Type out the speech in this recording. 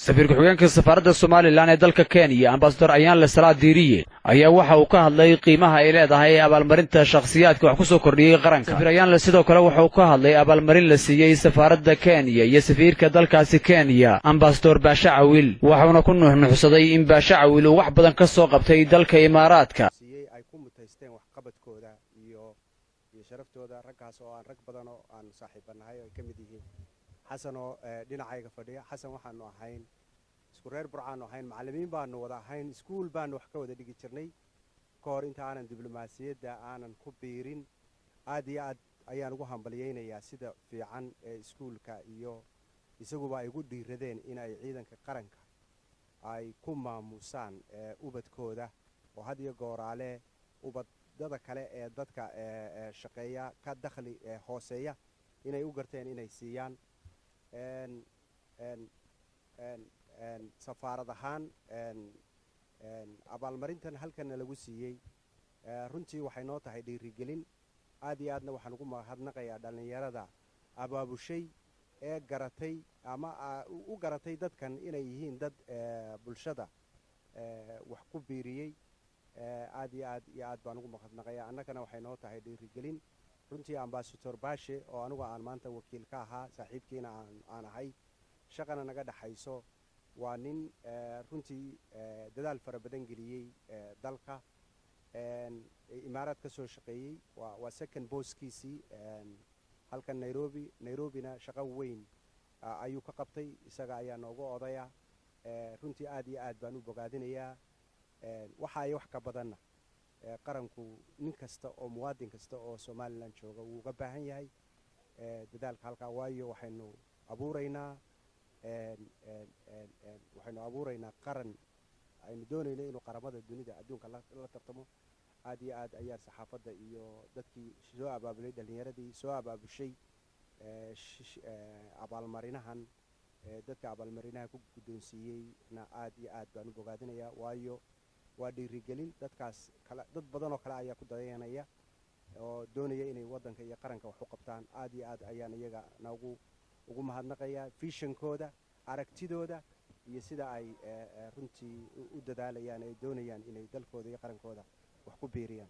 Safiir ku-xigeenka safaaradda Somaliland ee dalka Kenya, Ambasador Ayaanle Salaad Diiriye, ayaa waxa uu ka hadlay qiimaha ay leedahay abaalmarinta shakhsiyaadka wax ku soo kordhiyey qaranka. Safiir Ayaanle sidoo kale wuxuu ka hadlay abaalmarin la siiyey safaaradda Kenya iyo safiirka dalkaasi Kenya, Ambasador Baashe Cawil, waxuuna ku nuuxnuuxsaday in Baashe Cawil uu wax badan ka soo qabtay dalka Imaaraadka. Siiyey ay ku mutaysteen waxqabadkooda iyo sharaftooda raggaas oo aan rag badan oo aan saaxiibanahay oo ay ka mid yihiin Xasan oo dhinacayga fadhiya. Xasan waxaanu ahayn isku reer Burcaanu ahayn, macallimiin baanu wada ahayn, iskuul baanu wax ka wada dhigi jirnay ka hor inta aanan diblomaasiyadda aanan ku biirin. Aad iyo aad ayaan ugu hambalyaynayaa sida fiican ee iskuulka iyo isaguba ay ugu dhiiradeen in ay ciidanka qaranka ay ku maamusaan ubadkooda, oo had iyo gooraale ubadada kale ee dadka shaqeeya ka dakhli hooseeya inay u garteen inay siiyaan. Safaarad ahaan abaalmarintan halkanna lagu siiyey runtii waxay noo tahay dhiirigelin. Aad iyo aadna waxaan ugu mahadnaqayaa dhallinyarada abaabushay ee garatay ama u garatay dadkan inay yihiin dad bulshada wax ku biiriyey. Aad iyo aad iyo aad baan ugu mahadnaqayaa. Annagana waxay noo tahay dhiirigelin runtii. Ambasador Baashe oo anigu aan maanta wakiil ka ahaa, saaxiibkiina aan ahay, shaqana naga dhexayso, waa nin runtii dadaal fara badan geliyey dalka, Imaaraad ka soo shaqeeyey. Waa second booskiisii halkan Nairobi. Nairobina shaqo weyn ayuu ka qabtay, isaga ayaa noogu odaya. Runtii aad iyo aad baan u bogaadinayaa. Waxa ay wax ka badanna qaranku nin kasta oo muwaadin kasta oo Somaliland jooga wuu uga baahan yahay dadaalka halkaa, waayo waxaynu abuuraynaa qaran aynu doonayno inuu qaramada dunida adduunka la tartamo. Aad iyo aad ayaa saxaafadda iyo dadkii soo abaabulay, dhallinyaradii soo abaabushay abaalmarinahan, dadka abaalmarinaha ku guddoonsiiyeyna aad iyo aad baan u bogaadinayaa, waayo waa dhiirigelin dadkaas kale. Dad badan oo kale ayaa ku dayanaya oo doonaya inay waddanka iyo qaranka wax u qabtaan. Aad iyo aad ayaan iyaga noogu ugu mahadnaqayaa visionkooda, aragtidooda iyo sida ay runtii u dadaalayaan ay doonayaan inay dalkooda iyo qarankooda wax ku biiriyaan.